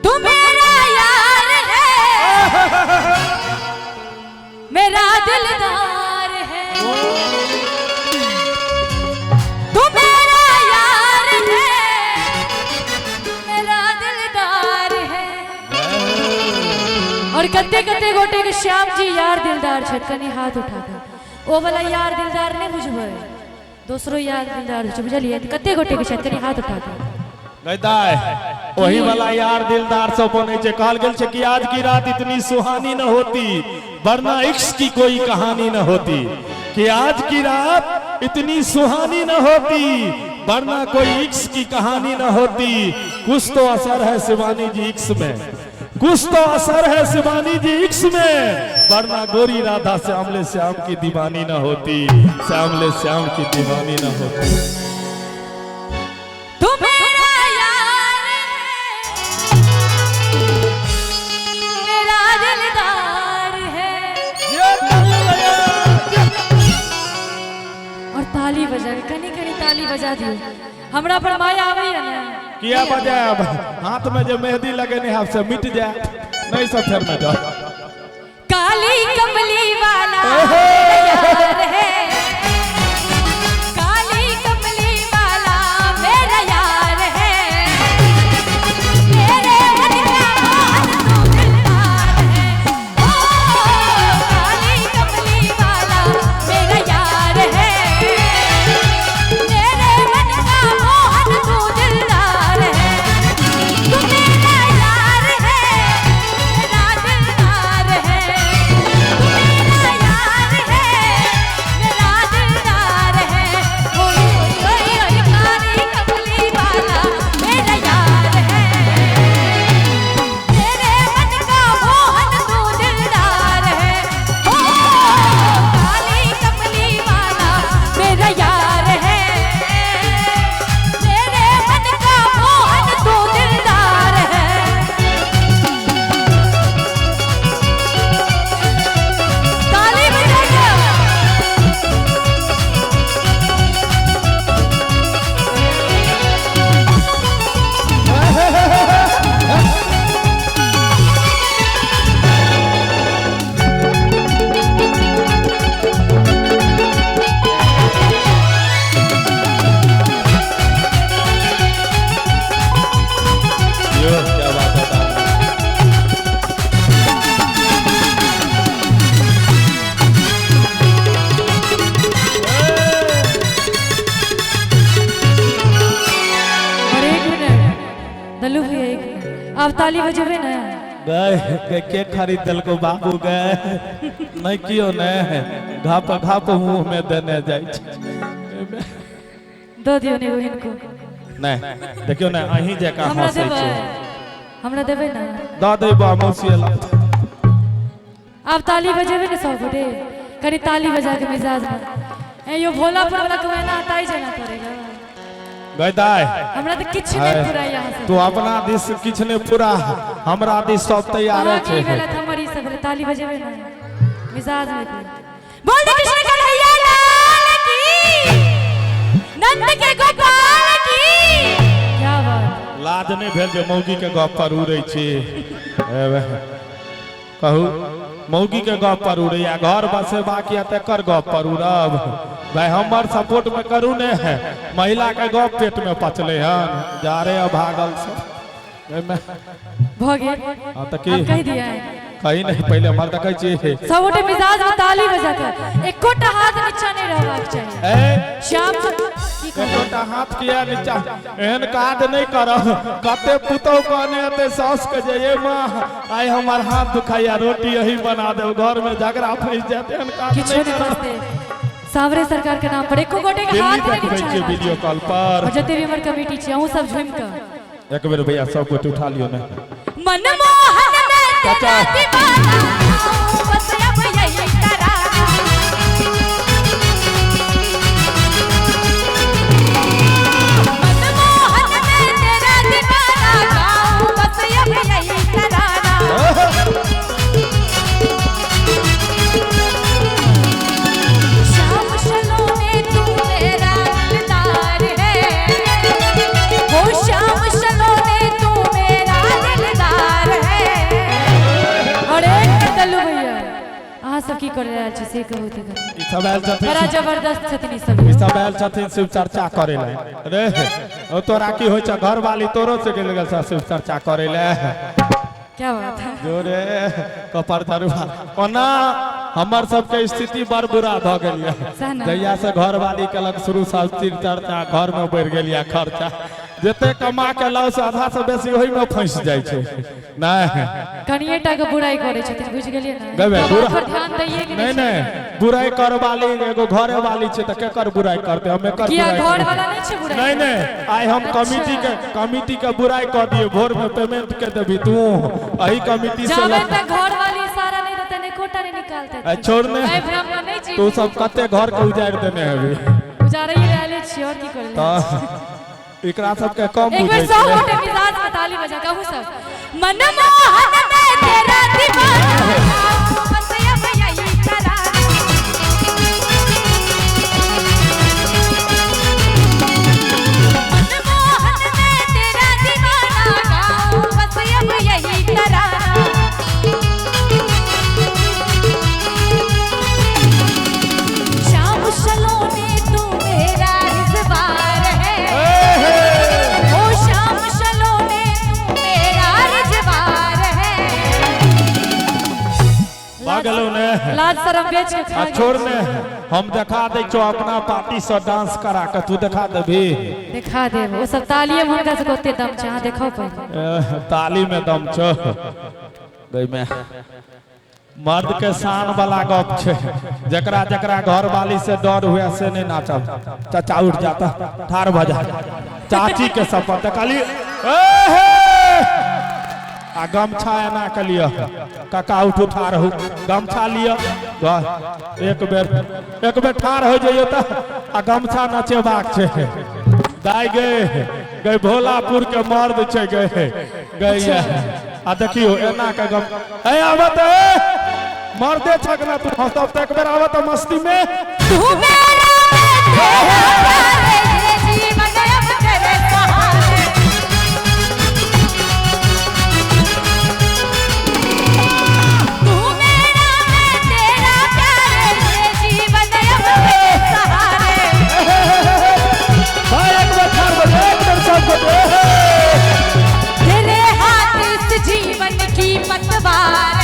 तू मेरा यार है, मेरा दिलदार है। तू मेरा यार है, मेरा दिलदार है। और कते कते गोटे के श्याम जी यार दिलदार छथि, कनी हाथ उठा के। ओ वाला यार दिलदार नहीं बुझबै, दोसरो यार दिलदार छै, बुझलियै? कते गोटे के छथि, कनी हाथ उठा के। गैदाय वही वाला यार दिलदार सब बनै छै। कहल गेल छै कि आज की रात इतनी सुहानी न होती, वरना इश्क की कोई कहानी न होती। कि आज की रात इतनी सुहानी न होती, वरना कोई इश्क की कहानी न होती। कुछ तो असर है शिवानी जी इश्क में, कुछ तो असर है शिवानी जी इश्क में, वरना गोरी राधा श्यामले श्याम की दीवानी न होती, श्यामले श्याम की दीवानी न होती। तू मेरा यार है, मेरा दिलदार है। और ताली बजा के कनी कनी ताली बजा दियो, हमरा पर माया आबैया ने। किया बजायब? हाथ में जे मेहंदी लगेने हाथ से मिट जाए नहीं सब फेर में जाओ। काली कमली वाला यार है, काली कमली वाला मेरा यार है। मेरे मन का मोहन तू दिलदार है। ओ काली कमली वाला मेरा यार है, मेरे मन का मोहन तू दिलदार है। तू मेरा यार है, मेरा दिलदार है। तू मेरा यार है, मेरा दिलदार है। ओए ओए ओए काली कमली वाला मेरा यार है, मेरे मन का मोहन तू दिलदार है। ओ काली कमली वाला मेरा यार है, मेरे मन का मोहन तू दिलदार है। ताली बजा के। यो क्या बात है दादा। और एक मिनट दल्लू भैया, एक मिनट, आप ताली बजेबे ना। गए के खरीद देलको बाबू गए नहीं कियो ने घाप घाप मुंह में देने जाइ छै। दऽ दियौ ने हिनको। नहीं देखियो ने अहीं जकाँ हमरा हंसै देबै, छै। हमरा देबै ना। दऽ देबो मौसी एला। आप ताली बजेबे ने सब गोटे, कनी ताली बजा के मिजाज में। ए यो भोला पर वाला को एना हटाई जाना पड़ेगा। गैदाय हमरा तऽ किछु नहि पूरा यहाँ से। तू अपना दिस किछु नहि पूरा, हमरा दिस सब तैयार अहाँके छै। ई भेलत, हमर ई सब भेलत। ताली बजेबे ना मिजाज में। बोल दे कृष्ण कन्हैया लाल की, नंद के गोपाल की। क्या बात। लाज नहि भेल जे मौगी के गप पर उड़ै छी? एबे, कहू मौगी के गप पर उड़ै आ घर बसेबाक या तेकर गप पर उड़ब? भाई हमर सपोर्ट में करू ने है, महिला के गप पेट में पचले हन जा रे अभागल से। एहिमे भऽ गेल। हाँ तऽ की आब कहि दियै। कही नहीं, पहिले हमर देखै छी। सब गोटे मिजाज में ताली बजा के, एकोटा हाथ नीचा नहीं रहबाक चाही। ए श्याम की कहबै? एकोटा हाथ किया नीचा, एहन काज नहीं करब। कते पुतहु कहने हेतै साउस के जे ये माँ आइ हमर हाथ दुखाइया रोटी यही बना देब, घर में झगड़ा फंसि जायत। एहन काज किछो नहीं नहीं करब। फंसते सावरे सरकार के नाम पर एको गोटे के दिल्ली हाथ नहीं देखबै नीचा छियै रहबाक वीडियो चाही। कॉल पर। और जते भी हमर कमेटी छै, अहूँ सब झुमि कऽ एक बेर भैया सब गोटे उठा लियो ने। मनमोहन में तेरा चाचा। दीवाना हूँ, बस अब यही तराना। मनमोहन में तेरा दीवाना गाऊं, बस अब यही तराना। श्याम सलोने तू मेरा दिलदार है, ओ श्याम सलोने तू मेरा दिलदार। अहाँ सब की कर रहल छी से कहू तऽ। ई सब आयल छथिन। बड़ा जबरदस्त छथिन ई सब। ई सब आयल छथिन शिव चर्चा करे ले। रे ओ तोरा की होइ छै, घरवाली तोरो से गेल गेल शिव चर्चा करे ले। क्या बात है। जोरे कपर धरुआ। ओना हमर सबके स्थिति बड़ बुरा भऽ गेल यऽ। सएह ने। जहिया से घरवाली के लग शुरू से शिव चर्चा, घर में बढ़ि गेल यऽ खर्चा। जते कमा के लाउ से आधा से बेसी ओहि में फंसि जाइ छै। नहि कनिये टा के बुराई करै छथिन, बुझि गेलियै ने। गबे, बात बुरा पर ध्यान दैये के नहि नहि छै। नहि, बुराई करवाली एगो घरे वाली छै तऽ केकर बुराई करतै? हम एकर किया बुराई घर करबै। वाला नहि छै बुराई? नहीं नहीं, आइ हम कमिटी के बुराई कऽ दिए, भोर में पेमेंट के देबी तू अही कमिटी से। जाबे तक घर वाली इशारा नहीं देते, नहीं कोटा नहीं निकालते। आ, छोड़ ने। ऐ भ्रम में नहीं छी। तू सब कते घर के उजाड़ि देने हेबी। उजाड़े ही रहले छी, और की करले। तऽ एकरा सबके कम एक बुझै बेर सब छै। गोटे मिजाज में ताली बजा कहू सब। मनमोहन में तेरा दीवाना, बस अब यही करार। मनमोहन में तेरा दीवाना गाऊं, बस अब यही तराना। श्याम सलोने तू मेरा रिजवार है, ओ श्याम सलोने तू मेरा रिजवार है। भऽ गेलौ ने? लाज शरम बेच के खा आ छोड़ ने, हम देखा दै छौ अपना पार्टी से डांस करा के, तू देखा देबी? देखा देब। ओ सब तालिए में हुनका सबके ओते दम छै, अहाँ देखाउ पहिले। एह, ताली में दम छौ। गई में मर्द के शान वाला गप छै। जकरा जकरा घर वाली से डर हुए से नहीं नाचब। चाचा उठ जाता, ठार भऽ जा। चाची के शपथ कहली आ गमछा एना के लिअ। काका उठू, ठार हो, गमछा लिअ। एक बेर एक बेर ठार हो जइयो तऽ आ गमछा नचेबाक छै। दाइ गे गई, भोलापुर के मर्द छै। गए गई आ देखियो एना के गम ए आवत ए मर्दे छक ना तू हंसब तऽ एक बेर आवत मस्ती में। तू मेरा मैं तेरा प्यार है, ये जीवन अब तेरे सहारे। तू मेरा मैं तेरा प्यार है, ये जीवन अब तेरे सहारे। भाई एक बेर ठार भऽ जा, एक बेर सब गोटे। तेरे हाथ इस जीवन की पतवार